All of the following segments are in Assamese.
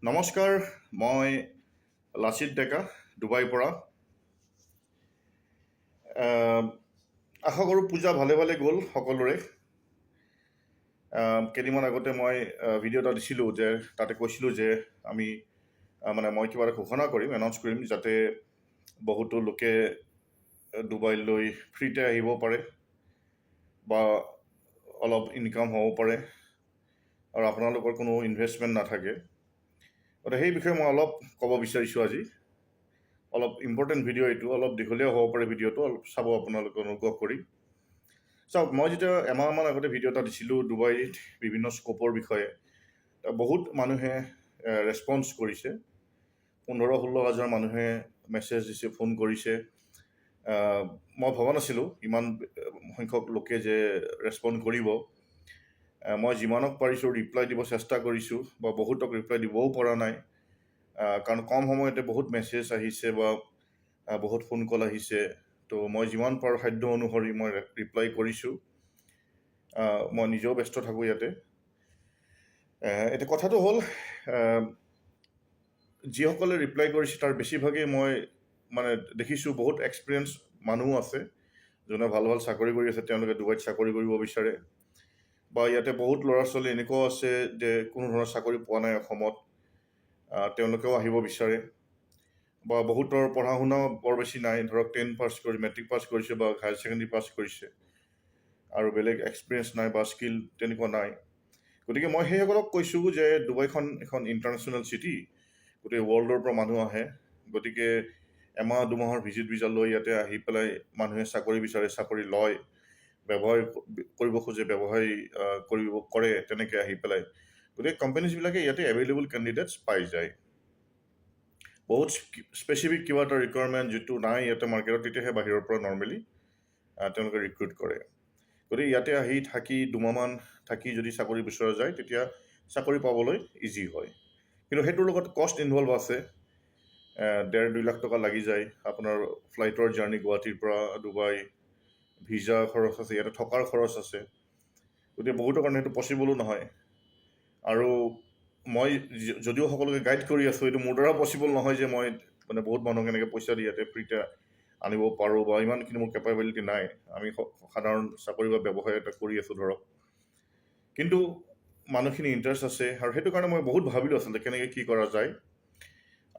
নমস্কাৰ, মই লাচিত ডেকা, ডুবাইৰ পৰা। আশা কৰোঁ পূজা ভালে ভালে গ'ল সকলোৰে। কেইদিনমান আগতে মই ভিডিঅ' এটা দিছিলোঁ যে তাতে কৈছিলোঁ যে আমি মানে মই কিবা এটা ঘোষণা কৰিম, এনাউন্স কৰিম, যাতে বহুতো লোকে ডুবাইলৈ ফ্ৰীতে আহিব পাৰে বা অলপ ইনকাম হ'ব পাৰে আৰু আপোনালোকৰ কোনো ইনভেষ্টমেণ্ট নাথাকে। গতিকে সেই বিষয়ে মই অলপ ক'ব বিচাৰিছোঁ আজি। অলপ ইম্পৰ্টেণ্ট ভিডিঅ' এইটো, অলপ দীঘলীয়া হ'ব পাৰে ভিডিঅ'টো, অলপ চাব আপোনালোকে অনুগ্ৰহ কৰি। চাওক, মই যেতিয়া এমাহমান আগতে ভিডিঅ' এটা দিছিলোঁ ডুবাইত বিভিন্ন স্ক'পৰ বিষয়ে, বহুত মানুহে ৰেচপঞ্চ কৰিছে। 15-16 হাজাৰ মানুহে মেছেজ দিছে, ফোন কৰিছে। মই ভবা নাছিলোঁ ইমান সংখ্যক লোকে যে ৰেচপণ্ড কৰিব। মই যিমানক পাৰিছোঁ ৰিপ্লাই দিব চেষ্টা কৰিছোঁ বা বহুতক ৰিপ্লাই দিবও পৰা নাই, কাৰণ কম সময়তে বহুত মেছেজ আহিছে বা বহুত ফোন কল আহিছে। তো মই যিমান পাৰোঁ সাধ্য অনুসৰি মই ৰিপ্লাই কৰিছোঁ। মই নিজেও ব্যস্ত থাকোঁ ইয়াতে। এতিয়া কথাটো হ'ল, যিসকলে ৰিপ্লাই কৰিছে তাৰ বেছিভাগেই মই মানে দেখিছোঁ বহুত এক্সপিৰিয়েঞ্চ মানুহো আছে, যোনে ভাল ভাল চাকৰি কৰি আছে, তেওঁলোকে ডুবাইত চাকৰি কৰিব বিচাৰে। বা ইয়াতে বহুত ল'ৰা ছোৱালী এনেকুৱাও আছে যে কোনো ধৰণৰ চাকৰি পোৱা নাই অসমত, তেওঁলোকেও আহিব বিচাৰে। বা বহুতৰ পঢ়া শুনাও বৰ বেছি নাই, ধৰক 10 পাছ কৰি, মেট্ৰিক পাছ কৰিছে বা হায়াৰ ছেকেণ্ডেৰী পাছ কৰিছে আৰু বেলেগ এক্সপিৰিয়েঞ্চ নাই বা স্কিল তেনেকুৱা নাই। গতিকে মই সেইসকলক কৈছোঁ যে ডুবাইখন এখন ইণ্টাৰনেশ্যনেল চিটি, গোটেই ৱৰ্ল্ডৰ পৰা মানুহ আহে। গতিকে এমাহ দুমাহৰ ভিজিট ভিজা লৈ ইয়াতে আহি পেলাই মানুহে চাকৰি বিচাৰে, চাকৰি লয়, ব্যৱসায় কৰিব খোজে, ব্যৱসায় কৰিব কৰে তেনেকৈ আহি পেলাই। গতিকে কোম্পানীজবিলাকে ইয়াতে এভেইলেবল কেণ্ডিডেটছ পাই যায়। বহুত স্পেচিফিক কিবা এটা ৰিকুৱাৰমেণ্ট যিটো নাই ইয়াতে মাৰ্কেটত, তেতিয়াহে বাহিৰৰ পৰা নৰ্মেলি তেওঁলোকে ৰিক্ৰুট কৰে। গতিকে ইয়াতে আহি থাকি, 2 মাহমান থাকি যদি চাকৰি বিচৰা যায়, তেতিয়া চাকৰি পাবলৈ ইজি হয়। কিন্তু সেইটোৰ লগত কষ্ট ইনভলভ আছে। 1.5-2 লাখ টকা লাগি যায় আপোনাৰ ফ্লাইটৰ জাৰ্ণি গুৱাহাটীৰ পৰা ডুবাই, ভিজা খৰচ আছে, ইয়াতে থকাৰ খৰচ আছে। গতিকে বহুতৰ কাৰণে সেইটো পচিবলো নহয়। আৰু মই যদিও সকলোকে গাইড কৰি আছোঁ, এইটো মোৰ দ্বাৰা পচিবল নহয় যে মই মানে বহুত মানুহক এনেকৈ পইচা দি ইয়াতে ফ্ৰীতে আনিব পাৰোঁ বা ইমানখিনি মোৰ কেপাবিলিটি নাই। আমি সাধাৰণ চাকৰি বা ব্যৱসায় এটা কৰি আছোঁ ধৰক। কিন্তু মানুহখিনি ইণ্টাৰেষ্ট আছে আৰু সেইটো কাৰণে মই বহুত ভাবিলোঁ আচলতে কেনেকৈ কি কৰা যায়।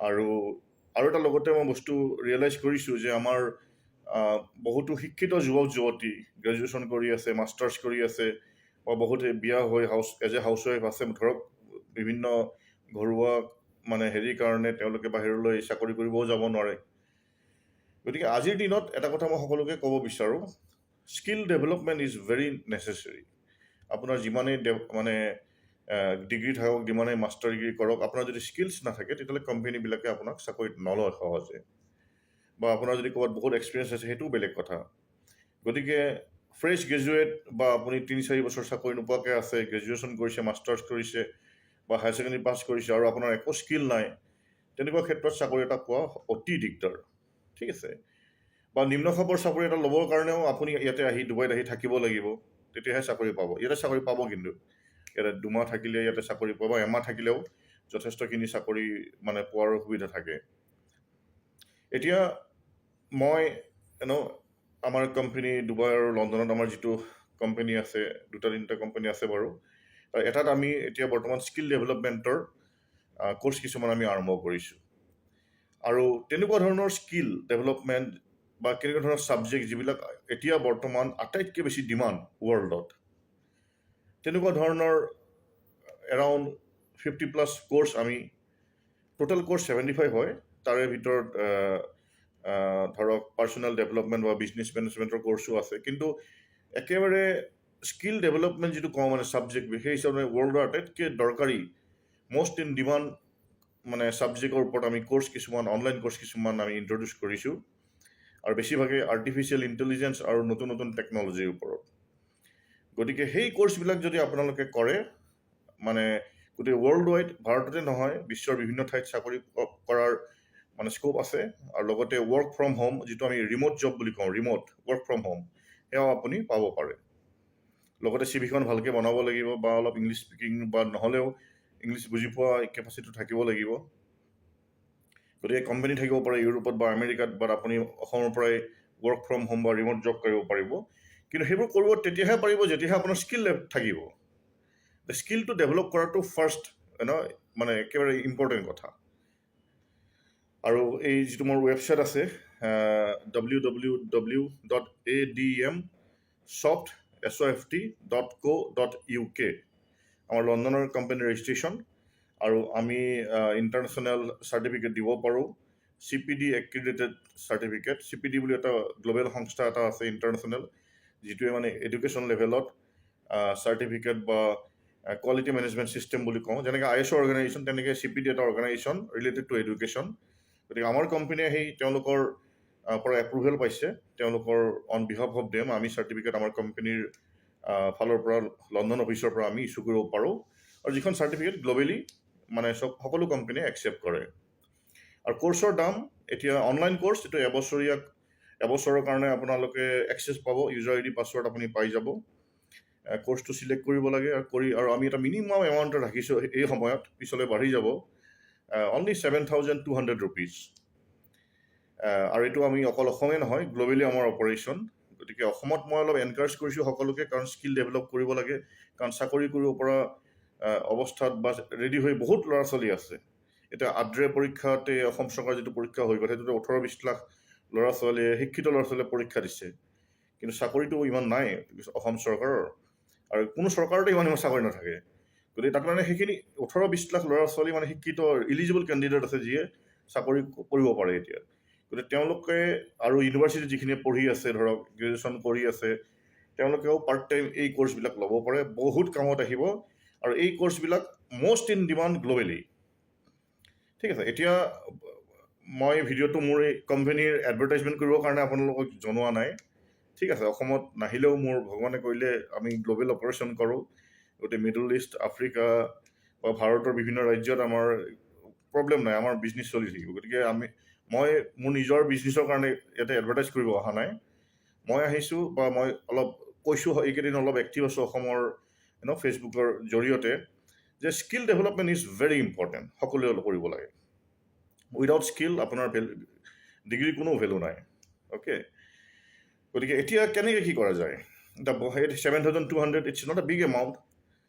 আৰু আৰু এটা লগতে মই বস্তু ৰিয়েলাইজ কৰিছোঁ যে আমাৰ বহুতো শিক্ষিত যুৱক যুৱতী গ্ৰেজুৱেশ্যন কৰি আছে, মাষ্টাৰ্ছ কৰি আছে বা বহুতে বিয়া হৈ এজ এ হাউচ ৱাইফ আছে ধৰক, বিভিন্ন ঘৰুৱা মানে হেৰিৰ কাৰণে তেওঁলোকে বাহিৰলৈ চাকৰি কৰিবও যাব নোৱাৰে। গতিকে আজিৰ দিনত এটা কথা মই সকলোকে ক'ব বিচাৰোঁ, skill development is very necessary. আপোনাৰ যিমানেই মানে ডিগ্ৰী থাকক, যিমানেই মাষ্টাৰ ডিগ্ৰী কৰক, আপোনাৰ যদি স্কিলছ নাথাকে, তেতিয়াহ'লে কোম্পেনীবিলাকে আপোনাক চাকৰিত নলয় সহজে। বা আপোনাৰ যদি ক'ৰবাত বহুত এক্সপিৰিয়েঞ্চ আছে, সেইটোও বেলেগ কথা। গতিকে ফ্ৰেছ গ্ৰেজুৱেট বা আপুনি 3-4 বছৰ চাকৰি নোপোৱাকৈ আছে, গ্ৰেজুৱেশ্যন কৰিছে, মাষ্টাৰ্ছ কৰিছে বা হায়াৰ ছেকেণ্ডেৰী পাছ কৰিছে আৰু আপোনাৰ একো স্কিল নাই, তেনেকুৱা ক্ষেত্ৰত চাকৰি এটা পোৱা অতি দিগদাৰ, ঠিক আছে? বা নিম্ন খাপৰ চাকৰি এটা ল'বৰ কাৰণেও আপুনি ইয়াতে আহি, ডুবাইত আহি থাকিব লাগিব, তেতিয়াহে চাকৰি পাব। ইয়াতে চাকৰি পাব, কিন্তু ইয়াতে 2 মাহ থাকিলে ইয়াতে চাকৰি পাব, এমাহ থাকিলেও যথেষ্টখিনি চাকৰি মানে পোৱাৰ সুবিধা থাকে। এতিয়া মই আমাৰ কোম্পানী, ডুবাই আৰু লণ্ডনত আমাৰ যিটো কোম্পানী আছে, দুটা তিনিটা কোম্পানী আছে বাৰু, তাৰ এটাত আমি এতিয়া বৰ্তমান স্কিল ডেভেলপমেণ্টৰ কোৰ্চ কিছুমান আমি আৰম্ভ কৰিছোঁ। আৰু তেনেকুৱা ধৰণৰ স্কিল ডেভেলপমেণ্ট বা কেনেকুৱা ধৰণৰ ছাবজেক্ট যিবিলাক এতিয়া বৰ্তমান আটাইতকৈ বেছি ডিমাণ্ড ৱৰ্ল্ডত, তেনেকুৱা ধৰণৰ এৰাউণ্ড 50+ কোৰ্চ আমি, টোটেল কোৰ্চ 75 হয়, তাৰে ভিতৰত ধৰক পাৰ্চনেল ডেভেলপমেণ্ট বা বিজনেছ মেনেজমেণ্টৰ কোৰ্চো আছে। কিন্তু একেবাৰে স্কিল ডেভেলপমেণ্ট যিটো কওঁ মানে ছাবজেক্ট, সেই হিচাপে ৱৰ্ল্ডৰ আটাইতকৈ দৰকাৰী, মষ্ট ইন ডিমাণ্ড মানে ছাবজেক্টৰ ওপৰত আমি কোৰ্চ কিছুমান, অনলাইন কোৰ্চ কিছুমান আমি ইণ্ট্ৰডিউচ কৰিছোঁ আৰু বেছিভাগেই আৰ্টিফিচিয়েল ইণ্টেলিজেঞ্চ আৰু নতুন নতুন টেকন'লজিৰ ওপৰত। গতিকে সেই কোৰ্চবিলাক যদি আপোনালোকে কৰে, মানে গোটেই ৱৰ্ল্ড ৱাইড, ভাৰততে নহয়, বিশ্বৰ বিভিন্ন ঠাইত চাকৰি কৰাৰ মানে স্ক'প আছে। আৰু লগতে ৱৰ্ক ফ্ৰম হোম, যিটো আমি ৰিম'ট জব বুলি কওঁ, ৰিম'ট ৱৰ্ক ফ্ৰম হোম, সেয়াও আপুনি পাব পাৰে। লগতে চিভিখন ভালকৈ বনাব লাগিব বা অলপ ইংলিছ স্পিকিং বা নহ'লেও ইংলিছ বুজি পোৱা কেপাচিটি থাকিব লাগিব। গতিকে কোম্পানী থাকিব পাৰে ইউৰোপত বা আমেৰিকাত, বাট আপুনি অসমৰ পৰাই ৱৰ্ক ফ্ৰম হোম বা ৰিম'ট জব কৰিব পাৰিব। কিন্তু সেইবোৰ কৰিব তেতিয়াহে পাৰিব যেতিয়াহে আপোনাৰ স্কিল থাকিব। স্কিলটো ডেভেলপ কৰাটো ফাৰ্ষ্ট ন মানে একেবাৰে ইম্পৰ্টেণ্ট কথা। আৰু এই যিটো মোৰ ৱেবছাইট আছে, www.admsoft.co.uk, আমাৰ লণ্ডনৰ কোম্পানী ৰেজিষ্ট্ৰেশ্যন আৰু আমি ইণ্টাৰনেশ্যনেল চাৰ্টিফিকেট দিব পাৰোঁ, চিপিডি এক্ৰিডিটেড চাৰ্টিফিকেট। চিপিডি বুলি এটা গ্ল'বেল সংস্থা এটা আছে ইণ্টাৰনেশ্যনেল, যিটোৱে মানে এডুকেশ্যন লেভেলত চাৰ্টিফিকেট বা কোৱালিটি মেনেজমেণ্ট ছিষ্টেম বুলি কওঁ। যেনেকৈ আইএছঅ' অৰ্গেনাইজেশ্যন, তেনেকৈ চিপিডি এটা অৰ্গেনাইজেশ্যন ৰিলেটেড টু এডুকেশ্যন। গতিকে আমাৰ কোম্পানীয়ে সেই তেওঁলোকৰ পৰা এপ্ৰুভেল পাইছে। তেওঁলোকৰ অন বিহাফ অফ দেম আমি চাৰ্টিফিকেট আমাৰ কোম্পানীৰ ফালৰ পৰা, লণ্ডন অফিচৰ পৰা আমি ইছ্যু কৰিব পাৰোঁ আৰু যিখন চাৰ্টিফিকেট গ্ল'বেলি মানে চব সকলো কোম্পানীয়ে একচেপ্ট কৰে। আৰু কৰ্চৰ দাম এতিয়া অনলাইন কৰ্চ এইটো এবছৰীয়া, এবছৰৰ কাৰণে আপোনালোকে এক্সেছ পাব। ইউজাৰ আইডি, পাছৱৰ্ড আপুনি পাই যাব। কৰ্চটো চিলেক্ট কৰিব লাগে আৰু কৰি আৰু আমি এটা মিনিমাম এমাউণ্ট ৰাখিছোঁ এই সময়ত, পিছলৈ বাঢ়ি যাব, অনলি ₹7200। আৰু এইটো আমি অকল অসমে নহয়, গ্ল'বেলি আমাৰ অপাৰেশ্যন। গতিকে অসমত মই অলপ এনকাৰেজ কৰিছোঁ সকলোকে, কাৰণ স্কিল ডেভেলপ কৰিব লাগে, কাৰণ চাকৰি কৰিব পৰা অৱস্থাত বা ৰেডি হৈ বহুত ল'ৰা ছোৱালী আছে। এতিয়া আদ্ৰে পৰীক্ষাতে অসম চৰকাৰৰ যিটো পৰীক্ষা হৈ গ'ল, সেইটোতে 18-20 লাখ ল'ৰা ছোৱালীয়ে, শিক্ষিত ল'ৰা ছোৱালীয়ে পৰীক্ষা দিছে। কিন্তু চাকৰিটো ইমান নাই অসম চৰকাৰৰ আৰু কোনো চৰকাৰতে ইমান ইমান চাকৰি নাথাকে। গতিকে তাত মানে সেইখিনি 18-20 লাখ ল'ৰা ছোৱালী মানে শিক্ষিত ইলিজিবল কেণ্ডিডেট আছে, যিয়ে চাকৰি কৰিব পাৰে এতিয়া। গতিকে তেওঁলোকে আৰু ইউনিভাৰ্চিটিত যিখিনিয়ে পঢ়ি আছে, ধৰক গ্ৰেজুৱেশ্যন কৰি আছে, তেওঁলোকেও পাৰ্ট টাইম এই কৰ্চবিলাক ল'ব পাৰে, বহুত কামত আহিব। আৰু এই কৰ্চবিলাক মষ্ট ইন ডিমাণ্ড গ্ল'বেলি। ঠিক আছে, এতিয়া মই ভিডিঅ'টো মোৰ এই কোম্পানীৰ এডভাৰটাইজমেণ্ট কৰিবৰ কাৰণে আপোনালোকক জনোৱা নাই। ঠিক আছে, অসমত নাহিলেও মোৰ ভগৱানে কৰিলে আমি গ্ল'বেল অপাৰেশ্যন কৰোঁ। গোটেই মিডল ইষ্ট, আফ্ৰিকা বা ভাৰতৰ বিভিন্ন ৰাজ্যত আমাৰ প্ৰব্লেম নাই, আমাৰ বিজনেছ চলি থাকিব। গতিকে মই মোৰ নিজৰ বিজনেছৰ কাৰণে ইয়াতে এডভাৰটাইজ কৰিব অহা নাই। মই আহিছোঁ বা মই অলপ কৈছোঁ, এইকেইদিন অলপ এক্টিভ আছোঁ অসমৰ ন ফেচবুকৰ জৰিয়তে যে skill development is very important, সকলোৱে অলপ কৰিব লাগে। উইদাউট স্কিল আপোনাৰ ডিগ্ৰীৰ কোনো ভেলু নাই। অ'কে, গতিকে এতিয়া কেনেকৈ কি কৰা যায়? এতিয়া 7200, it's not a big amount.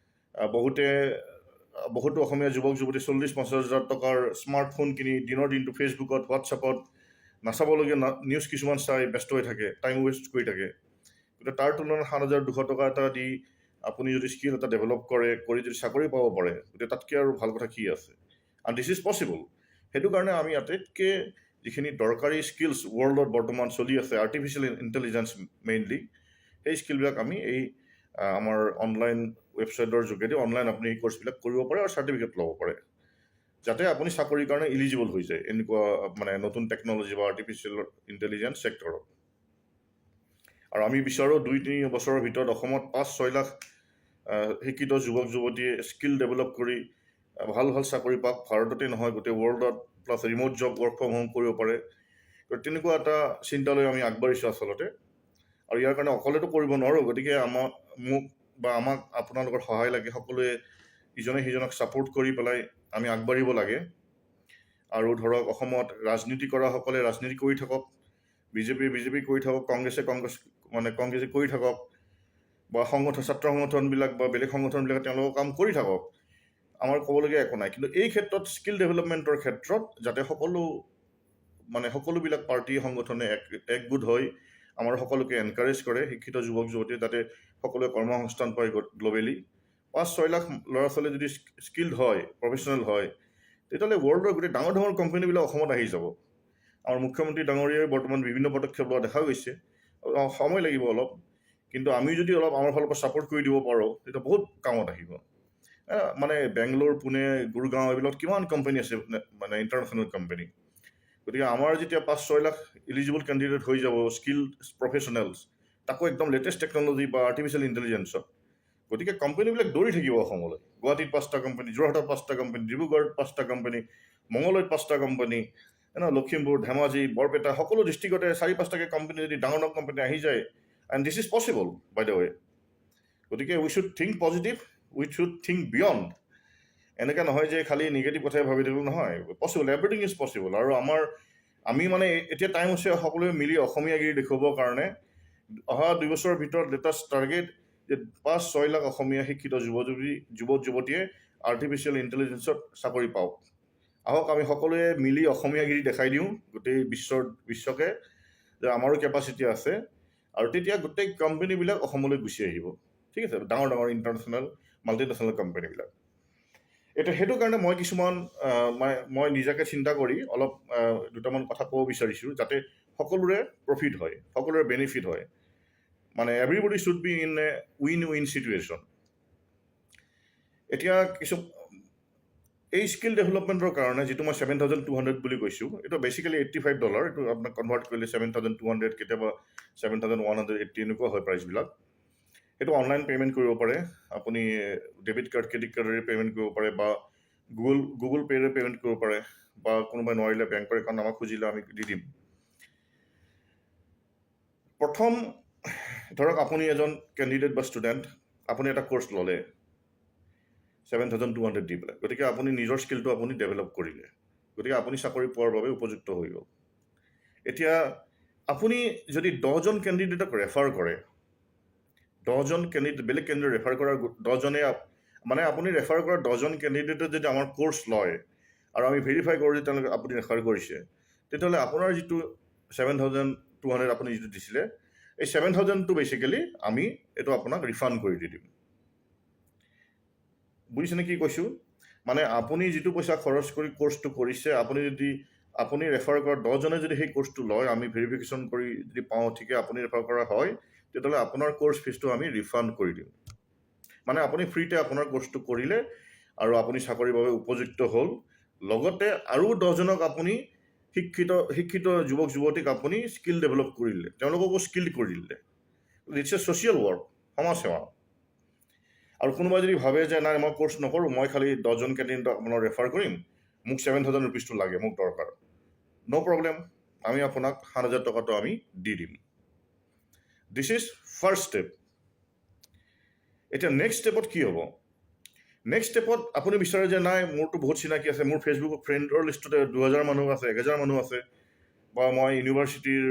বহুতে, বহুতো অসমীয়া যুৱক যুৱতী 40-50 হাজাৰ টকাৰ স্মাৰ্টফোন কিনি দিনৰ দিনটো ফেচবুকত, হোৱাটছএপত নাচাবলগীয়া নিউজ কিছুমান চাই ব্যস্ত হৈ থাকে, টাইম ৱেষ্ট কৰি থাকে। গতিকে তাৰ তুলনাত 7200 টকা এটা দি আপুনি যদি স্কিল এটা ডেভেলপ কৰে, কৰি যদি চাকৰি পাব পাৰে, গতিকে তাতকৈ আৰু ভাল কথা কি আছে? And this is possible. সেইটো কাৰণে আমি আটাইতকৈ যিখিনি দৰকাৰী স্কিলছ ৱৰ্ল্ডত বৰ্তমান চলি আছে, আৰ্টিফিচিয়েল ইণ্টেলিজেঞ্চ মেইনলি, সেই স্কিলবিলাক আমি এই আমাৰ অনলাইন ৱেবছাইটৰ যোগেদি অনলাইন আপুনি এই কৰ্চবিলাক কৰিব পাৰে আৰু চাৰ্টিফিকেট ল'ব পাৰে, যাতে আপুনি চাকৰিৰ কাৰণে ইলিজিবল হৈ যায় এনেকুৱা মানে নতুন টেকন'লজি বা আৰ্টিফিচিয়েল ইণ্টেলিজেঞ্চ ছেক্টৰত। আৰু আমি বিচাৰোঁ 2-3 বছৰৰ ভিতৰত অসমত 5-6 লাখ শিক্ষিত যুৱক যুৱতীয়ে স্কিল ডেভেলপ কৰি ভাল ভাল চাকৰি পাওক, ভাৰততে নহয় গোটেই ৱৰ্ল্ডত, plus remote job, work from home কৰিব পাৰে। গতিকে তেনেকুৱা এটা চিন্তা লৈ আমি আগবাঢ়িছোঁ আচলতে। আৰু ইয়াৰ কাৰণে অকলেতো কৰিব নোৱাৰোঁ, গতিকে আমাক, মোক বা আমাক আপোনালোকৰ সহায় লাগে। সকলোৱে ইজনে সিজনক ছাপোৰ্ট কৰি পেলাই আমি আগবাঢ়িব লাগে। আৰু ধৰক অসমত ৰাজনীতি কৰাসকলে ৰাজনীতি কৰি থাকক, বিজেপি বিজেপি কৰি থাকক, কংগ্ৰেছে কংগ্ৰেছ মানে কংগ্ৰেছে কৰি থাকক, বা সংগঠন, ছাত্ৰ সংগঠনবিলাক বা বেলেগ সংগঠনবিলাকে তেওঁলোকৰ কাম কৰি থাকক, আমাৰ ক'বলগীয়া একো নাই। কিন্তু এই ক্ষেত্ৰত, স্কিল ডেভেলপমেণ্টৰ ক্ষেত্ৰত যাতে সকলো মানে সকলোবিলাক পাৰ্টি সংগঠনে একগোট হৈ আমাৰ সকলোকে এনকাৰেজ কৰে, শিক্ষিত যুৱক যুৱতীয়ে যাতে সকলোৱে কৰ্মসংস্থান পায়। গ্ল'বেলি 5-6 লাখ ল'ৰা ছোৱালী যদি স্কিল্ড হয়, প্ৰফেচনেল হয়, তেতিয়াহ'লে ৱৰ্ল্ডৰ গোটেই ডাঙৰ ডাঙৰ কোম্পানীবিলাক অসমত আহি যাব। আমাৰ মুখ্যমন্ত্ৰী ডাঙৰীয়াই বৰ্তমান বিভিন্ন পদক্ষেপ লোৱা দেখা গৈছে। সময় লাগিব অলপ, কিন্তু আমি যদি অলপ আমাৰ ফালৰ পৰা ছাপোৰ্ট কৰি দিব পাৰোঁ, তেতিয়া বহুত কামত আহিব। মানে বেংগলোৰ, পুনে, গুৰগাঁও এইবিলাকত কিমান কোম্পানী আছে, মানে ইণ্টাৰনেশ্যনেল কোম্পানী। গতিকে আমাৰ যেতিয়া 5-6 লাখ ইলিজিবল কেণ্ডিডেট হৈ যাব, স্কিল প্ৰফেচনেলছ, তাকো একদম লেটেষ্ট টেকন'লজি বা আৰ্টিফিচিয়েল ইণ্টেলিজেঞ্চত, গতিকে কোম্পানীবিলাক দৌৰি থাকিব অসমলৈ। গুৱাহাটীত পাঁচটা কোম্পানী, যোৰহাটত পাঁচটা কোম্পানী, ডিব্ৰুগড়ত পাঁচটা কোম্পানী, মঙলদৈত পাঁচটা কোম্পানী, ন লখিমপুৰ, ধেমাজি, বৰপেটা, সকলো ডিষ্ট্ৰিক্টতে চাৰি পাঁচটাকৈ কোম্পানী যদি ডাঙৰ ডাঙৰ কোম্পানী আহি যায়, and this is possible, by the way. গতিকে we should think positive, we should think beyond. এনেকৈ নহয় যে খালি নিগেটিভ কথাই ভাবি থাকিব। নহয়, possible, everything is possible. আৰু আমি মানে এতিয়া টাইম হৈছে সকলোৱে মিলি অসমীয়াগিৰি দেখুৱাবৰ কাৰণে। অহা 2 বছৰৰ ভিতৰত লেটেষ্ট টাৰ্গেট যে 5-6 লাখ অসমীয়া শিক্ষিত যুৱক যুৱতীয়ে আৰ্টিফিচিয়েল ইণ্টেলিজেঞ্চত চাকৰি পাওক। আহক, আমি সকলোৱে মিলি অসমীয়াগিৰি দেখাই দিওঁ গোটেই বিশ্বকে যে আমাৰো কেপাচিটি আছে। আৰু তেতিয়া গোটেই কোম্পেনীবিলাক অসমলৈ গুচি আহিব, ঠিক আছে? ডাঙৰ ডাঙৰ ইণ্টাৰনেশ্যনেল, মাল্টিনেশ্যনেল কোম্পেনীবিলাক। এতিয়া সেইটো কাৰণে মই কিছুমান মই নিজাকে চিন্তা কৰি অলপ দুটামান কথা ক'ব বিচাৰিছোঁ, যাতে সকলোৰে প্ৰফিট হয়, সকলোৰে বেনিফিট হয়। মানে everybody should be in a win win situation. এতিয়া কিছু এই স্কিল ডেভেলপমেণ্টৰ কাৰণে যিটো মই 7200 বুলি কৈছোঁ, এইটো বেচিকেলি $85। এইটো আপোনাক কনভাৰ্ট কৰিলে 7200, কেতিয়াবা 7180, এনেকুৱা হয় প্ৰাইচবিলাক। সেইটো অনলাইন পে'মেণ্ট কৰিব পাৰে আপুনি, ডেবিট কাৰ্ড, ক্ৰেডিট কাৰ্ডেৰে পে'মেণ্ট কৰিব পাৰে বা গুগল পে'ৰে পে'মেণ্ট কৰিব পাৰে বা কোনোবাই নোৱাৰিলে বেংকৰ একাউণ্ট আমাক খুজিলে আমি দি দিম। প্ৰথম ধৰক আপুনি এজন কেণ্ডিডেট বা ষ্টুডেণ্ট, আপুনি এটা ক'ৰ্চ ল'লে 7200 দি পেলাই। গতিকে আপুনি নিজৰ স্কিলটো আপুনি ডেভেলপ কৰিলে, গতিকে আপুনি চাকৰি পোৱাৰ বাবে উপযুক্ত হৈ গ'ল। এতিয়া আপুনি যদি 10জন কেণ্ডিডেটক ৰেফাৰ কৰে, 10জন কেণ্ডিডেট, বেলেগ কেণ্ডিডেট ৰেফাৰ কৰাৰ 10জনে, মানে আপুনি ৰেফাৰ কৰা 10জন কেণ্ডিডেটে যদি আমাৰ ক'ৰ্চ লয় আৰু আমি ভেৰিফাই কৰোঁ যে তেওঁলোকে আপুনি ৰেফাৰ কৰিছে, তেতিয়াহ'লে আপোনাৰ যিটো 7200 আপুনি যিটো দিছিলে, এই 7000টো বেচিকেলি আমি এইটো আপোনাক ৰিফাণ্ড কৰি দি দিম। বুজিছেনে কি কৈছোঁ? মানে আপুনি যিটো পইচা খৰচ কৰি ক'ৰ্চটো কৰিছে, আপুনি ৰেফাৰ কৰা 10জনে যদি সেই ক'ৰ্চটো লয়, আমি ভেৰিফিকেশ্যন কৰি যদি পাওঁ ঠিকে আপুনি ৰেফাৰ কৰা হয়, তেতিয়াহ'লে আপোনাৰ ক'ৰ্চ ফিজটো আমি ৰিফাণ্ড কৰি দিম। মানে আপুনি ফ্ৰীতে আপোনাৰ ক'ৰ্চটো কৰিলে আৰু আপুনি চাকৰিৰ বাবে উপযুক্ত হ'ল। লগতে আৰু 10জনক আপুনি শিক্ষিত শিক্ষিত যুৱক যুৱতীক আপুনি স্কিল ডেভেলপ কৰি দিলে, তেওঁলোককো স্কিল কৰি দিলে। It's a social work, সমাজ সেৱা। আৰু কোনোবাই যদি ভাবে যে নাই, মই ক'ৰ্চ নকৰোঁ, মই খালি 10জন কেণ্ডিডেটক আপোনাৰ ৰেফাৰ কৰিম, মোক 7000 ৰুপিজটো লাগে, মোক দৰকাৰ, ন' প্ৰব্লেম, আমি আপোনাক 7000 টকাটো আমি দি দিম। This is first step. এতিয়া নেক্সট ষ্টেপত কি হ'ব? নেক্সট ষ্টেপত আপুনি বিচাৰে যে নাই, মোৰতো বহুত চিনাকি আছে, মোৰ ফেচবুকৰ ফ্ৰেণ্ডৰ লিষ্টতে 2000 মানুহ আছে, 1000 মানুহ আছে, বা মই ইউনিভাৰ্চিটিৰ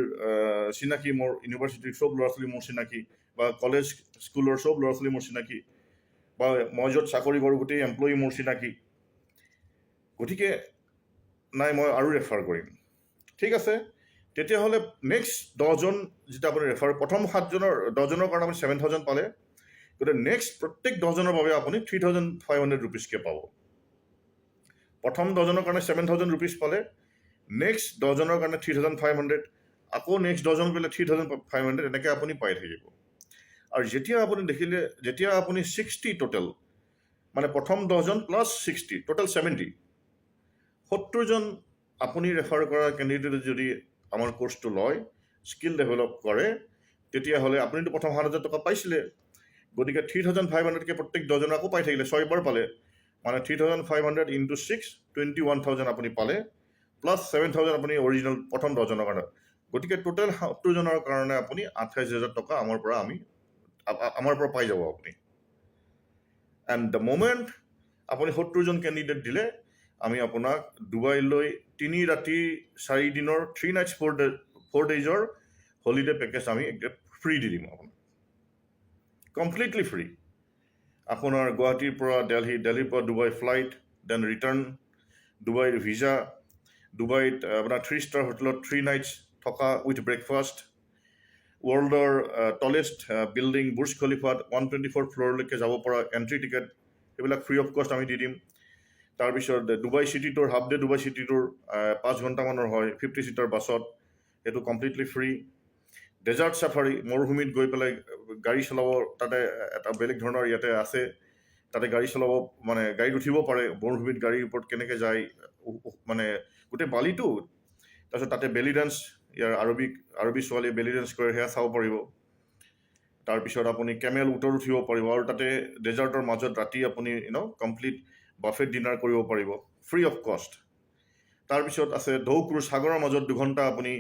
চিনাকি, মোৰ ইউনিভাৰ্চিটিৰ চব ল'ৰা ছোৱালী মোৰ চিনাকি, বা কলেজ স্কুলৰ চব ল'ৰা ছোৱালী মোৰ চিনাকি, বা মই য'ত চাকৰি কৰোঁ গোটেই এমপ্লয়ী মোৰ চিনাকি, গতিকে নাই, মই আৰু ৰেফাৰ কৰিম। ঠিক আছে, তেতিয়াহ'লে নেক্সট 10জন যেতিয়া আপুনি ৰেফাৰ, প্ৰথম সাতজনৰ 10জনৰ কাৰণে আপুনি 7000 পালে, গতিকে নেক্সট প্ৰত্যেক 10জনৰ বাবে আপুনি 3500 ৰুপিজকৈ পাব। প্ৰথম 10জনৰ কাৰণে 7000 ৰুপিজ পালে, নেক্সট 10জনৰ কাৰণে 3500, আকৌ নেক্সট 10জন কৰিলে 3500, এনেকৈ আপুনি পাই থাকিব। আৰু যেতিয়া আপুনি দেখিলে, যেতিয়া আপুনি 60 টোটেল, মানে প্ৰথম 10জন প্লাছ 60, টোটেল 70, 70জন আপুনি ৰেফাৰ কৰা কেণ্ডিডেটে যদি আমাৰ কোৰ্চটো লয়, স্কিল ডেভেলপ কৰে, তেতিয়াহ'লে আপুনিতো প্ৰথম 7000 টকা পাইছিলে, গতিকে 3500কৈ প্ৰত্যেক 10জনৰ আকৌ পাই থাকিলে, ছয়বাৰ পালে। মানে 3500 into 6, 21,000 আপুনি পালে, প্লাছ 7000 আপুনি অৰিজিনেল প্ৰথম 10জনৰ কাৰণে। গতিকে টোটেল 70জনৰ কাৰণে আপুনি 28,000 টকা আমাৰ পৰা পাই যাব আপুনি। এণ্ড the moment আপুনি 70জন কেণ্ডিডেট দিলে, আমি আপোনাক ডুবাইলৈ 3 ৰাতি 4 দিনৰ, 3 নাইটছ 4 ডেইজৰ হলিডে পেকেজ আমি ফ্ৰী দি দিম আপোনাক, কমপ্লিটলি ফ্ৰী। আপোনাৰ গুৱাহাটীৰ পৰা দেলহি, দেলহিৰ পৰা ডুবাই ফ্লাইট, then return, ডুবাইৰ ভিজা, ডুবাইত আপোনাৰ থ্ৰী ষ্টাৰ হোটেলত 3 নাইটছ থকা উইথ ব্ৰেকফাষ্ট, ৱৰ্ল্ডৰ টলেষ্ট বিল্ডিং বুৰ্জ খলিফাত 124 ফ্ল'ৰলৈকে যাব পৰা এণ্ট্ৰি টিকেট, সেইবিলাক ফ্ৰী অফ কষ্ট আমি দি দিম। তাৰপিছত Dubai city tour, half day Dubai city tour 5 ঘণ্টামানৰ হয় 50 ছিটাৰ বাছত, সেইটো কমপ্লিটলি ফ্ৰী। ডেজাৰ্ট চাফাৰী, মৰুভূমিত গৈ পেলাই গাড়ী চলাব, তাতে এটা বেলেগ ধৰণৰ ইয়াতে আছে, তাতে গাড়ী চলাব, মানে গাড়ীত উঠিব পাৰে, মৰুভূমিত গাড়ীৰ ওপৰত কেনেকৈ যায়, মানে গোটেই বালিটো। তাৰপিছত তাতে বেলি ডান্স, ইয়াৰ আৰবী ছোৱালীয়ে বেলি ডান্স কৰে, সেয়া চাব পাৰিব। তাৰপিছত আপুনি কেমেল, উটত উঠিব পাৰিব আৰু তাতে ডেজাৰ্টৰ মাজত ৰাতি আপুনি কমপ্লিট বাফেট ডিনাৰ কৰিব পাৰিব ফ্ৰী অফ কষ্ট। তাৰপিছত আছে ঢৌ ক্ৰুজ, সাগৰৰ মাজত 2 ঘণ্টা আপুনি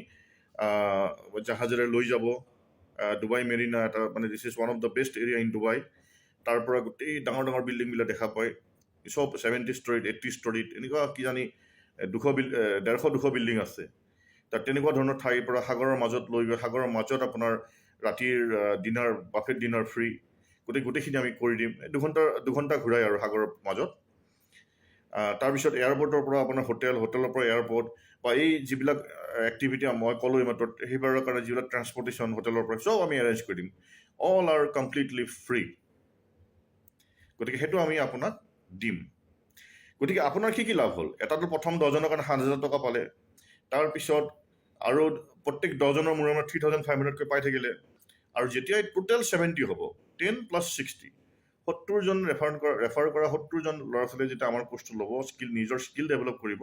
জাহাজেৰে লৈ যাব। ডুবাই মেৰিনা এটা মানে this is one of the best area in Dubai. তাৰ পৰা গোটেই ডাঙৰ ডাঙৰ বিল্ডিংবিলাক দেখা পায়। চব 70 ষ্টৰীত, 80 ষ্টৰীত, এনেকুৱা কিজানি 200 বিল 150 200 বিল্ডিং আছে। তাত তেনেকুৱা ধৰণৰ ঠাইৰ পৰা সাগৰৰ মাজত লৈ গৈ সাগৰৰ মাজত আপোনাৰ ৰাতিৰ ডিনাৰ, বাফেট ডিনাৰ ফ্ৰী, গোটেইখিনি আমি কৰি দিম। 2 ঘণ্টা 2 ঘণ্টা ঘূৰাই আৰু সাগৰৰ মাজত। তাৰপিছত এয়াৰপৰ্টৰ পৰা আপোনাৰ হোটেল, হোটেলৰ পৰা এয়াৰপৰ্ট বা এই যিবিলাক এক্টিভিটি মই ক'লোঁ এইমাত্ৰ, সেইবোৰৰ কাৰণে যিবিলাক ট্ৰান্সপৰ্টেশ্যন হোটেলৰ পৰা চব আমি এৰেঞ্জ কৰি দিম। All are completely free. গতিকে সেইটো আমি আপোনাক দিম। গতিকে আপোনাৰ কি কি লাভ হ'ল? এটাতো প্ৰথম 10জনৰ কাৰণে 7,000 টকা পালে। তাৰপিছত আৰু প্ৰত্যেক 10জনৰ মূৰে মূৰে 3,500কৈ পাই থাকিলে। আৰু যেতিয়াই টোটেল 70 হ'ব, 10 প্লাছ 60, 70জন ৰেফাৰ কৰা 70জন ল'ৰা ছোৱালীয়ে যেতিয়া আমাৰ কোৰ্চটো ল'ব, নিজৰ স্কিল ডেভেলপ কৰিব,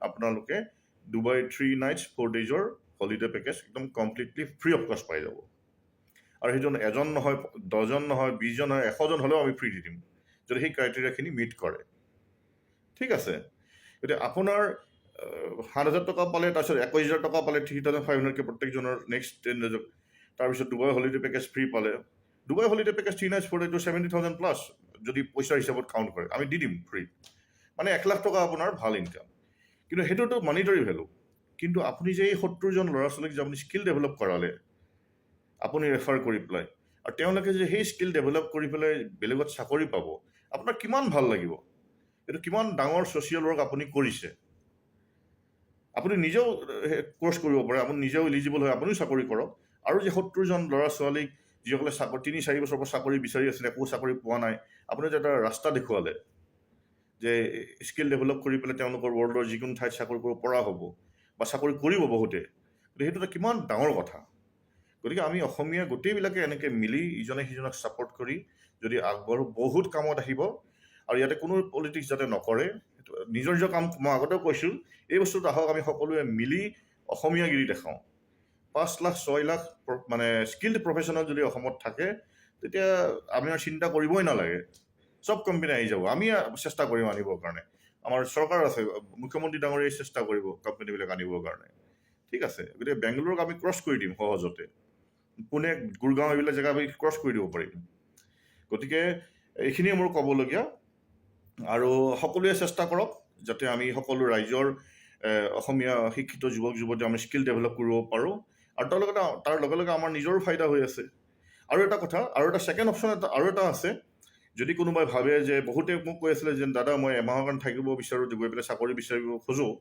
আপোনালোকে ডুবাই 3 নাইটছ 4 ডেইজৰ হলিডে পেকেজ একদম কমপ্লিটলি ফ্ৰী অফ কষ্ট পাই যাব। আৰু সেইটো এজন নহয়, 10জন নহয়, 20জন নহয়, 100জন হ'লেও আমি ফ্ৰী দি দিম, যদি সেই ক্ৰাইটেৰিয়াখিনি মিট কৰে। ঠিক আছে? গতিকে আপোনাৰ 7,000 টকা পালে, তাৰপিছত 21,000 টকা পালে 3,500কৈ প্ৰত্যেকজনৰ নেক্সট 10 ডেজত। তাৰপিছত ডুবাই হলিডে পেকেজ ফ্ৰী পালে। Dubai holiday package 3 nights 4 ডেজটো 70,000 plus যদি পইচাৰ হিচাপত কাউণ্ট কৰে। আমি দি দিম ফ্ৰী। মানে 1 লাখ টকা আপোনাৰ ভাল ইনকাম। কিন্তু সেইটোতো মানিটৰী ভেলু। কিন্তু আপুনি যে এই 70জন ল'ৰা ছোৱালীক যে আপুনি স্কিল ডেভেলপ কৰালে, আপুনি ৰেফাৰ কৰি পেলাই, আৰু তেওঁলোকে যে সেই স্কিল ডেভেলপ কৰি পেলাই বেলেগত চাকৰি পাব, আপোনাৰ কিমান ভাল লাগিব? এইটো কিমান ডাঙৰ ছ'চিয়েল ৱৰ্ক আপুনি কৰিছে। আপুনি নিজেও কৰ্চ কৰিব পাৰে, আপুনি নিজেও এলিজিবল হয়, আপুনিও চাকৰি কৰক। আৰু যে 70জন ল'ৰা ছোৱালীক, যিসকলে চাকৰি 3-4 বছৰৰ পৰা চাকৰি বিচাৰি আছিলে, একো চাকৰি পোৱা নাই, আপুনি যে এটা ৰাস্তা দেখুৱালে যে স্কিল ডেভেলপ কৰি পেলাই তেওঁলোকৰ ৱৰ্ল্ডৰ যিকোনো ঠাইত চাকৰি কৰিব পৰা হ'ব বা চাকৰি কৰিব বহুতে, গতিকে সেইটো এটা কিমান ডাঙৰ কথা। গতিকে আমি অসমীয়া গোটেইবিলাকে এনেকৈ মিলি ইজনে সিজনক ছাপৰ্ট কৰি যদি আগবাঢ়ো, বহুত কামত আহিব। আৰু ইয়াতে কোনো পলিটিক্স যাতে নকৰে, সেইটো নিজৰ নিজৰ কাম। মই আগতেও কৈছোঁ, এই বস্তুটো আহক আমি সকলোৱে মিলি অসমীয়াগিৰি দেখাওঁ। 5 লাখ, 6 লাখ মানে স্কিল্ড প্ৰফেচনেল যদি অসমত থাকে, তেতিয়া আমি আৰু চিন্তা কৰিবই নালাগে, চব কোম্পানী আহি যাব। আমি চেষ্টা কৰিম আনিবৰ কাৰণে। আমাৰ চৰকাৰ আছে, মুখ্যমন্ত্ৰী ডাঙৰীয়াই চেষ্টা কৰিব কোম্পানীবিলাক আনিবৰ কাৰণে। ঠিক আছে? গতিকে বেংগলোৰক আমি ক্ৰছ কৰি দিম সহজতে। পুনে, গুৰগাঁও, এইবিলাক জেগা আমি ক্ৰছ কৰি দিব পাৰিম। গতিকে এইখিনিয়ে মোৰ ক'বলগীয়া। আৰু সকলোৱে চেষ্টা কৰক যাতে আমি সকলো ৰাইজৰ অসমীয়া শিক্ষিত যুৱক যুৱতী আমি স্কিল ডেভেলপ কৰিব পাৰোঁ। আৰু তাৰ লগে লগে আমাৰ নিজৰো ফাইদা হৈ আছে। আৰু এটা কথা, আৰু এটা ছেকেণ্ড অপশ্যন এটা আৰু এটা আছে। যদি কোনোবাই ভাবে যে, বহুতে মোক কৈ আছিলে যে দাদা, মই এমাহৰ কাৰণে থাকিব বিচাৰোঁ, গৈ পেলাই চাকৰি বিচাৰিব খোজোঁ,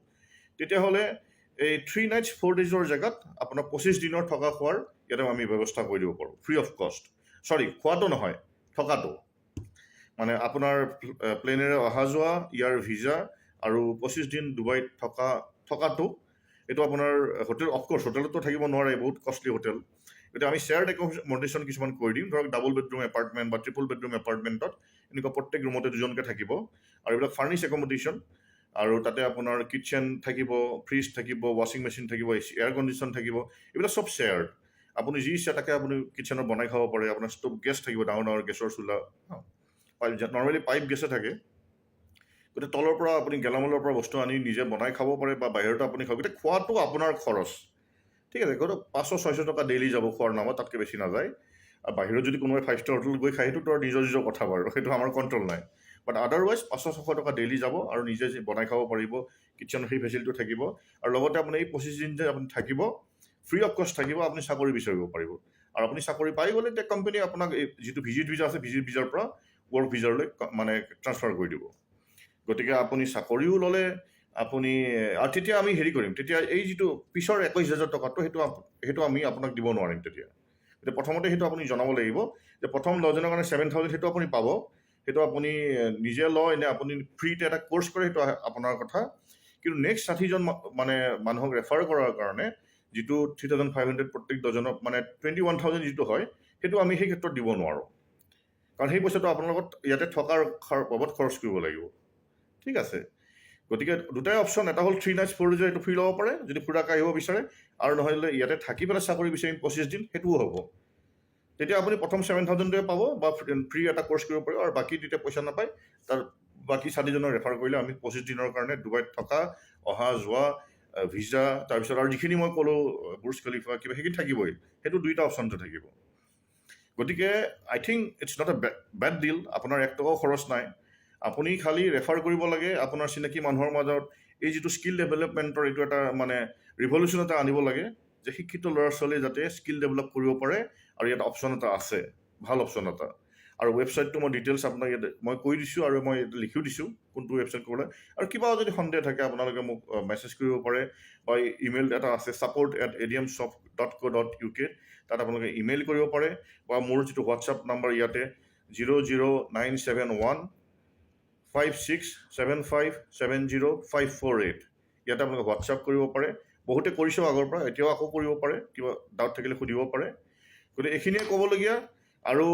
তেতিয়াহ'লে এই 3 নাইটছ 4 ডেইজৰ জেগাত আপোনাৰ 25 দিনৰ থকা খোৱাৰ ইয়াতে আমি ব্যৱস্থা কৰি দিব পাৰোঁ, ফ্ৰী অফ কষ্ট। চৰি, খোৱাটো নহয়, থকাটো। মানে আপোনাৰ প্লেনেৰে অহা যোৱা, ইয়াৰ ভিজা আৰু 25 দিন ডুবাইত থকাটো। এইটো আপোনাৰ হোটেল, অফক'ৰ্চ হোটেলতো থাকিব নোৱাৰে, বহুত কষ্টলি হোটেল। গতিকে আমি শ্বেয়াৰ্ড একমডেশ্যন কিছুমান কৰি দিম। ধৰক ডাবল বেডৰুম এপাৰ্টমেণ্ট বা ট্ৰিপল বেডৰুম এপাৰ্টমেণ্টত এনেকুৱা প্ৰত্যেক ৰুমতে দুজনকৈ থাকিব। আৰু এইবিলাক ফাৰ্নিছ একমডেশ্যন। আৰু তাতে আপোনাৰ কিটচেন থাকিব, ফ্ৰিজ থাকিব, ৱাশ্বিং মেচিন থাকিব, এয়াৰ কণ্ডিশ্যন থাকিব। এইবিলাক চব শ্বেয়াৰ্ড। আপুনি যি ইচ্ছা তাকে আপুনি কিটচেনত বনাই খাব পাৰে। আপোনাৰ ষ্ট'ভ গেছ থাকিব, ডাঙৰ ডাঙৰ গেছৰ চোলা, নৰ্মেলি পাইপ গেছে থাকে। গতিকে তলৰ পৰা আপুনি গেলামালৰ পৰা বস্তু আনি নিজে বনাই খাব পাৰে বা বাহিৰতো আপুনি খাব। গতিকে খোৱাটো আপোনাৰ খৰচ। ঠিক আছে? গতিকে 500-600 টকা ডেইলি যাব খোৱাৰ নামত, তাতকৈ বেছি নাযায়। আৰু বাহিৰত যদি কোনোবাই ফাইভ ষ্টাৰ হোটেলত গৈ খায়, সেইটোতো আৰু নিজৰ নিজৰ কথা বাৰু, সেইটো আমাৰ কণ্ট্ৰল নাই। বাট আদাৰৱাইজ 500-600 টকা ডেইলি যাব আৰু নিজে বনাই খাব পাৰিব। কিটচেনৰ সেই ফেচিলিটিটো থাকিব। আৰু লগতে আপুনি এই 25 দিন যে আপুনি থাকিব, ফ্ৰী অফ কষ্ট থাকিব, আপুনি চাকৰি বিচাৰিব পাৰিব। আৰু আপুনি চাকৰি পাই গ'লে তেতিয়া কোম্পানীয়ে আপোনাক এই যিটো ভিজিট ভিজা আছে, ভিজিট ভিজাৰ পৰা ৱৰ্ক ভিজাৰলৈ মানে ট্ৰান্সফাৰ কৰি দিব। গতিকে আপুনি চাকৰিও ল'লে আপুনি। আৰু তেতিয়া আমি হেৰি কৰিম, তেতিয়া এই যিটো পিছৰ 21,000 টকাটো, সেইটো আমি আপোনাক দিব নোৱাৰিম তেতিয়া। গতিকে প্ৰথমতে সেইটো আপুনি জনাব লাগিব যে প্ৰথম 10জনৰ কাৰণে 7,000, সেইটো আপুনি পাব। সেইটো আপুনি নিজে লয় নে আপুনি ফ্ৰীতে এটা কৰ্চ কৰে, সেইটো আপোনাৰ কথা। কিন্তু নেক্সট 60জন মানে মানুহক ৰেফাৰ কৰাৰ কাৰণে যিটো 3,500 প্ৰত্যেক 10জনক, মানে 21,000 যিটো হয়, সেইটো আমি সেই ক্ষেত্ৰত দিব নোৱাৰোঁ। কাৰণ সেই পইচাটো আপোনালোকৰ ইয়াতে থকাৰ বাবদ খৰচ কৰিব লাগিব। ঠিক আছে? গতিকে দুটাই অপশ্যন। এটা হ'ল 3 নাইটছ 4 ডেজৰ, এইটো ফ্ৰী ল'ব পাৰে যদি ফুৰাকৈ আহিব বিচাৰে। আৰু নহ'লে ইয়াতে থাকি পেলাই চাকৰি বিচাৰিম 25 দিন, সেইটোও হ'ব। তেতিয়া আপুনি প্ৰথম 7,000টোৱে পাব বা ফ্ৰী এটা কৰ্চ কৰিব পাৰিব। আৰু বাকী তেতিয়া পইচা নাপায়। তাৰ বাকী 60জনক ৰেফাৰ কৰিলে আমি 25 দিনৰ কাৰণে ডুবাইত থকা, অহা যোৱা, ভিজা, তাৰপিছত আৰু যিখিনি মই ক'লোঁ, বুৰ্জ খলিফা কিবা, সেইখিনি থাকিবই। সেইটো দুইটা অপশ্যনতে থাকিব। গতিকে I think it's not a bad deal. আপোনাৰ 1 টকাও খৰচ নাই। আপুনি খালি ৰেফাৰ কৰিব লাগে আপোনাৰ চিনাকি মানুহৰ মাজত। এই যিটো স্কিল ডেভেলপমেণ্টৰ এইটো এটা মানে ৰিভলিউশ্যন এটা আনিব লাগে যে শিক্ষিত ল'ৰা ছোৱালীয়ে যাতে স্কিল ডেভেলপ কৰিব পাৰে আৰু ইয়াত অপশ্যন এটা আছে, ভাল অপশ্যন এটা। আৰু ৱেবছাইটটো মই ডিটেইলছ আপোনাক ইয়াতে মই কৈ দিছোঁ আৰু মই ইয়াতে লিখিও দিছোঁ কোনটো ৱেবছাইট কৰিবলৈ। আৰু কিবা যদি সন্দেহ থাকে, আপোনালোকে মোক মেছেজ কৰিব পাৰে বা ইমেইল এটা আছে, support@admsoft.co.uk, তাত আপোনালোকে ইমেইল কৰিব পাৰে। বা মোৰ যিটো হোৱাটছআপ নাম্বাৰ ইয়াতে 00971 567570548, ইয়াতে আপোনালোকে হোৱাটছআপ কৰিব পাৰে। বহুতে কৰিছেও আগৰ পৰা, এতিয়াও আকৌ কৰিব পাৰে, কিবা ডাউট থাকিলে সুধিব পাৰে। গতিকে এইখিনিয়ে ক'বলগীয়া। আৰু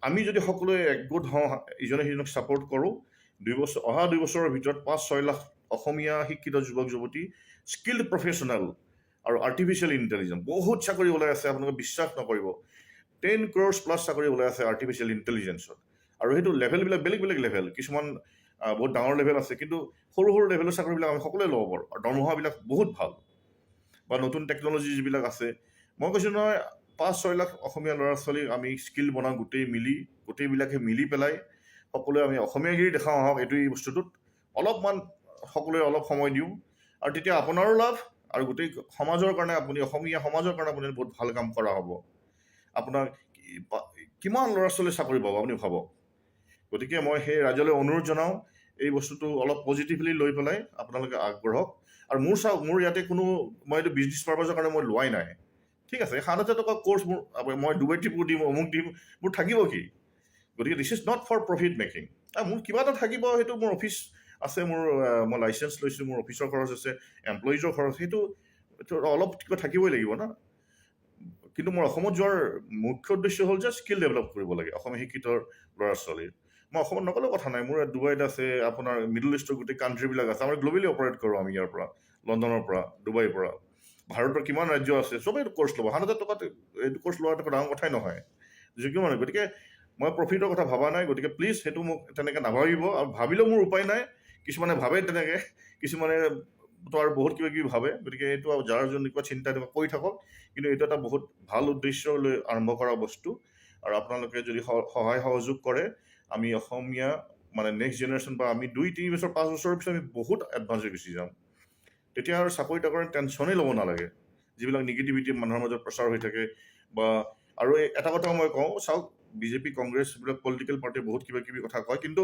আমি যদি সকলোৱে একগোট হওঁ, ইজনে সিজনক ছাপৰ্ট কৰোঁ, 2 বছৰ, অহা 2 বছৰৰ ভিতৰত 5-6 লাখ অসমীয়া শিক্ষিত যুৱক যুৱতী, স্কিল্ড প্ৰফেচনেল আৰু আৰ্টিফিচিয়েল ইণ্টেলিজেঞ্চ, বহুত চাকৰি ওলাই আছে, আপোনালোকে বিশ্বাস নকৰিব, 10 ক্ৰ'ৰ্ছ প্লাছ চাকৰি ওলাই আছে আৰ্টিফিচিয়েল ইণ্টেলিজেঞ্চত। আৰু সেইটো লেভেলবিলাক বেলেগ বেলেগ লেভেল, কিছুমান বহুত ডাঙৰ লেভেল আছে, কিন্তু সৰু সৰু লেভেলৰ চাকৰিবিলাক আমি সকলোৱে ল'ব পাৰোঁ আৰু দৰমহাবিলাক বহুত ভাল। বা নতুন টেকন'লজি যিবিলাক আছে, মই কৈছোঁ নহয়, 5-6 লাখ অসমীয়া ল'ৰা ছোৱালীক আমি স্কিল বনাওঁ গোটেই মিলি, গোটেইবিলাকে মিলি পেলাই সকলোৱে আমি অসমীয়াগিৰি দেখাওঁ আহক এইটো। এই বস্তুটোত অলপমান সকলোৱে অলপ সময় দিওঁ আৰু তেতিয়া আপোনাৰো লাভ আৰু গোটেই সমাজৰ কাৰণে, আপুনি অসমীয়া সমাজৰ কাৰণে আপুনি বহুত ভাল কাম কৰা হ'ব। আপোনাৰ কিমান ল'ৰা ছোৱালী চাকৰি পাব আপুনি ভাবক। গতিকে মই সেই ৰাইজলৈ অনুৰোধ জনাওঁ, এই বস্তুটো অলপ পজিটিভলি লৈ পেলাই আপোনালোকে আগবঢ়ক। আৰু মোৰ চাওক, মোৰ ইয়াতে কোনো, মই এইটো বিজনেছ পাৰ্পাছৰ কাৰণে মই লোৱাই নাই, ঠিক আছে? 7,000 টকা কৰ্চ মোৰ, মই ডুবাই ট্ৰিপো দিম, অমুক দিম, মোৰ থাকিব কি? গতিকে this is not for profit making। মোৰ কিবা এটা থাকিব, সেইটো মোৰ অফিচ আছে, মোৰ মই লাইচেঞ্চ লৈছোঁ, মোৰ অফিচৰ খৰচ আছে, এমপ্লয়িজৰ খৰচ, সেইটো এইটো অলপ কিবা থাকিবই লাগিব না। কিন্তু মোৰ অসমত যোৱাৰ মুখ্য উদ্দেশ্য হ'ল যে স্কিল ডেভেলপ কৰিব লাগে অসমীয়া শিক্ষিত ল'ৰা ছোৱালীৰ। মই অসমত নগ'লেও কথা নাই, মোৰ ইয়াত ডুবাইত আছে, আপোনাৰ মিডল ইষ্টৰ গোটেই কাণ্ট্ৰিবিলাক আছে। আমাৰ গ্ল'বেলি অপাৰেট কৰোঁ আমি ইয়াৰ পৰা, লণ্ডনৰ পৰা, ডুবাইৰ পৰা। ভাৰতৰ কিমান ৰাজ্য আছে, চবেই এইটো কৰ্চ ল'ব। 7,000 টকাত এইটো কৰ্চ লোৱাটো একো ডাঙৰ কথাই নহয় যিকোনো মানে। গতিকে মই প্ৰফিটৰ কথা ভবা নাই। গতিকে প্লিজ সেইটো মোক তেনেকৈ নাভাবিব আৰু ভাবিলেও মোৰ উপায় নাই। কিছুমানে ভাবে তেনেকৈ, কিছুমানে তো আৰু বহুত কিবা কিবি ভাবে। গতিকে এইটো আৰু যাৰ যেনেকুৱা চিন্তা তেনেকুৱা কৰি থাকক। কিন্তু এইটো এটা বহুত ভাল উদ্দেশ্য লৈ আৰম্ভ কৰা বস্তু আৰু আপোনালোকে যদি সহায় সহযোগ কৰে, আমি অসমীয়া মানে নেক্সট জেনেৰেশ্যন বা আমি 2-3 বছৰ, 5 বছৰৰ পিছত আমি বহুত এডভান্স হৈ গুচি যাম। তেতিয়া আৰু চাকৰি তাকৰি টেনশ্যনেই ল'ব নালাগে, যিবিলাক নিগেটিভিটি মানুহৰ মাজত প্ৰচাৰ হৈ থাকে। বা আৰু এই এটা কথা মই কওঁ, চাওক, বিজেপি, কংগ্ৰেছ, এইবিলাক পলিটিকেল পাৰ্টিয়ে বহুত কিবা কিবি কথা কয়, কিন্তু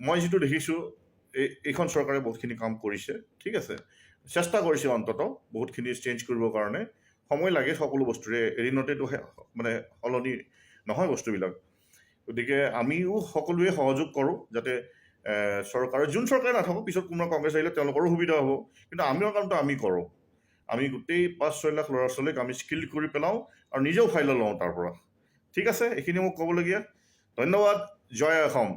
মই যিটো দেখিছোঁ, এইখন চৰকাৰে বহুতখিনি কাম কৰিছে, ঠিক আছে? চেষ্টা কৰিছে অন্ততঃ বহুতখিনি চেঞ্জ কৰিবৰ কাৰণে। সময় লাগে সকলো বস্তুৰে, এদিনতেতো মানে সলনি নহয় বস্তুবিলাক। গতিকে আমিও সকলোৱে সহযোগ কৰোঁ যাতে চৰকাৰে, যোন চৰকাৰে নাথাকক, পিছত কোনোবা কংগ্ৰেছ আহিলে তেওঁলোকৰো সুবিধা হ'ব। কিন্তু আমিও কামটো আমি কৰোঁ, আমি গোটেই 5-6 লাখ ল'ৰা ছোৱালীক আমি স্কিল কৰি পেলাওঁ আৰু নিজেও ফাইদা লওঁ তাৰ পৰা। ঠিক আছে, এইখিনি মোক ক'বলগীয়া। ধন্যবাদ। জয় অসম।